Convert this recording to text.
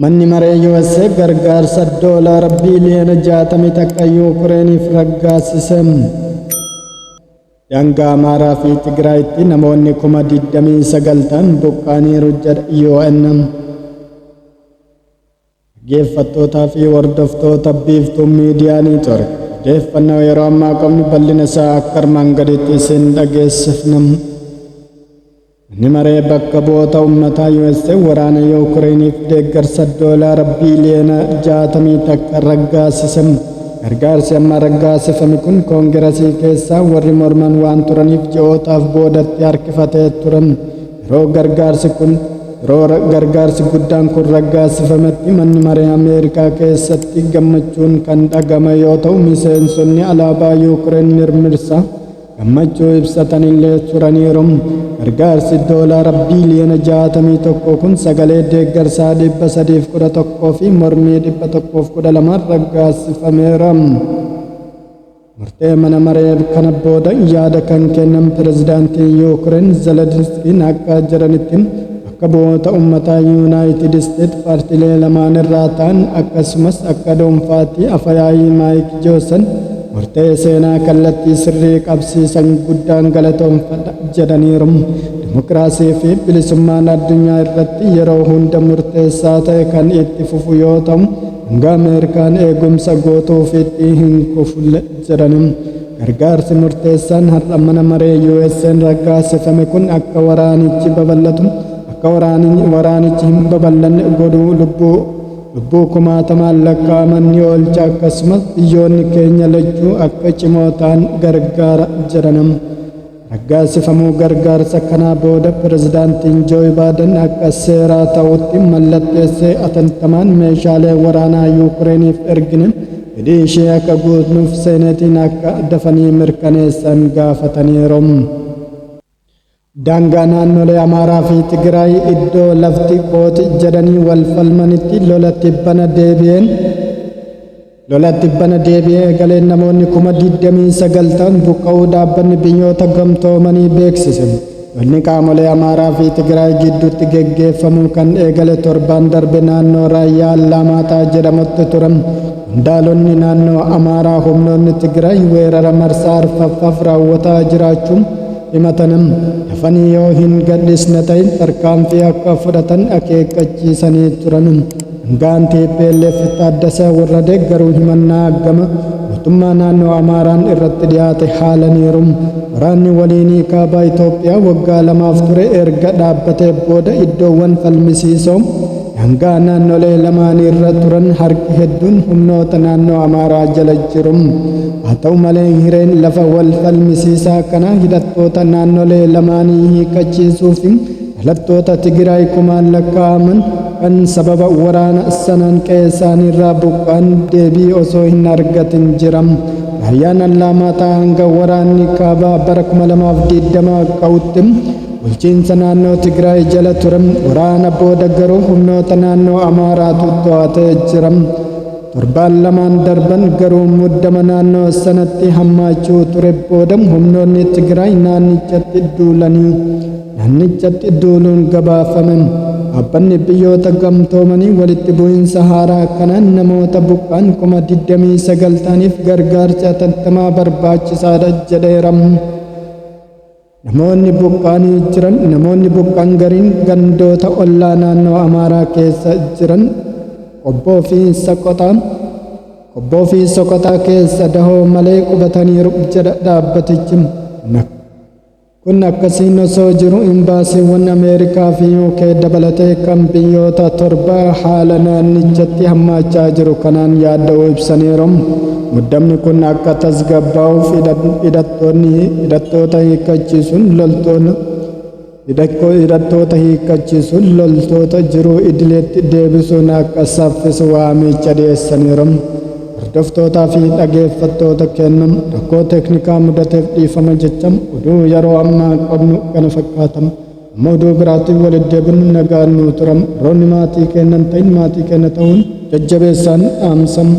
Manni maree USA gargaarsa doolaara biiliyoona 61 Yuukireeniif raggaasise. Daangaa Amaaraa fi Tigraayitti namoonni 29,000 ta'an buqqaaniiru jedha UN. Dhaggeeffattootaa fi hordoftoota Biiftuu Miidiyaa Niitwork, odeeffannoo yeroo ammaa qabnu bal'ina isaa akka armaan gaditti isin dhageessifna. Manni maree bakka bu'oota uummataa USA waraana Yuukireeniif deeggarsa doolaara biiliyoona 61 raggaasise. Gargaarsi amma raggaasifame kun koongirasii keessaa warri morman waan turaniif ji'ootaaf boodatti harkifatee ture. Yeroo gargaarsi guddaan kun raggaasifametti manni maree Ameerikaa keessatti gammachuun kan dhagame yoo ta'u, miseensonni alaabaa Yuukireen mirmirsa gammachuu ibsatanillee turaniiru. Gargaarsi doolaara biiliyoona 61 kun sagalee deeggarsaa 311 fi mormii 112 raggaasifameera. Murtee mana maree kana booda yaada kan kennan pirezidaantiin Yuukireen Zelenskiin akka jedhanitti, bakka bu'oota uummataa Yuunaayitid Isteet paartiilee lamaan irraa ta'an, akkasumas akka dhuunfaatti afayaayii Maayik Joosan murtee seenaa kallattii sirrii qabsiisan guddaan galatoomfadha jedhaniiru. Dimokiraasii fi bilisummaan addunyaa irratti yeroo hunda murteessaa ta'e kan itti fufu yoo ta'u, hanga Ameerikaan eegumsa gootuufitti hin kufulle jedhani. Gargaarsi murteessaan har'a mana maree USA'n raggaasifame kun akka waraanichi babal'atu akka waraanichi hin babal'anne godhuu, lubbuu kumaatamaan lakkaa'aman ni oolcha, akkasumas biyyoonni keenya lachuu akka cimoo ta'an gargaara jedhanam. Raggaasifamuu gargaarsa kanaa booda pirezidaantiin Joo Baaden akka seeraa ta'utti mallatteessee atattamaan meeshaalee waraanaa Yuukireeniif ergine fedhii ishee akka guutnuuf seeneetiin akka dafanii mirkaneessan gaafataniiru. Daangaa naannolee Amaaraa fi Tigraay iddoo lafti kooti jedhanii wal falmanitti lola tibbana deebi'ee eegaleen namoonni 29,000 ta'an buqqa'uu dhaabbanni Biyyoota Gamtoomanii beeksise. Lolli qaamolee Amaaraa fi Tigraay gidduutti geggeeffamuu kan eegale torbaan darbe naannoo Raayyaa Allamaaxaa jedhamutti ture. Qondaalonni naannoo Amaaraa humnoonni Tigraay weerara marsaa arfaffaaf raawwataa jiraachuu himatanim. Dafanii yoo hin gadhisne ta'in tarkaanfii akka fudhatan akeekkachiisanii turan. Hangaan TPLF Taaddasaa Warradee garuu himannaa gama mootummaa naannoo Amaaraan irratti dhiyaate haalaniiru. Waraanni waliinii kaabaa Itoophiyaa waggaa 2f ture erga dhaabbatee booda iddoowwan falmisiisoo daangaa naannolee lamaaniirra turan harki hedduun humnoota naannoo Amaaraa jala jiru. Haa ta'u malee, hireen lafa wal falmisiisaa kana hidhattoota naannolee lamaanii hiikkachiisuu fi dhalattoota Tigraay kumaan lakkaa'aman kan sababa waraana sanaan qe'ee isaaniirraa buqqa'an deebii osoo hin argatin jira. Raayyaan Allamaaxaa hanga waraanni kaabaa bara 2020 ka'utti bulchiinsa naannoo Tigraay jala ture. Waraana booda garuu humnoota naannoo Amaaraatu to'atee jira. Torbaan 2n darban garuu muddama naannoo sanatti hammaachuu ture booda humnoonni Tigraay naannichatti duuluun gabaafame. Dhaabbanni Biyyoota Gamtoomanii walitti bu'iinsa haaraa kanaan namoota buqqa'an 29,000 ta'aniif gargaarsi hatattamaa barbaachisaadha jedheera. Namoonni buqqa'an gariin gandoota ollaa naannoo Amaaraa keessa jiran Qobboo fi Soqoxaa keessa dahoo malee qubataniiru jedha dhaabbatichi. Kun akkasiin osoo jiru, imbaasiiwwan Ameerikaa fi UK dabalatee kan biyyoota torba haala naannichatti hammaachaa jiru kanaan yaadda'uu ibsaniiru. Muddamni kun akka tasgabbaa'uuf hidhattoota hiikkachiisuun loltoota jiruu idileetti deebisuun akka saffisu waamicha dhiyeessaniiru. Hordoftootaa fi dhageeffattoota kennu, rakkoo teeknikaa mudateef dhiifama jecha, oduu yeroo ammaa qabnu kana fakkaata. Amma oduu biraatiin walitti deebinu nagaan nuu turam. Warroonni maatii kennan ta'in maatii kenna ta'uun jajjabeessaan dhaamsam.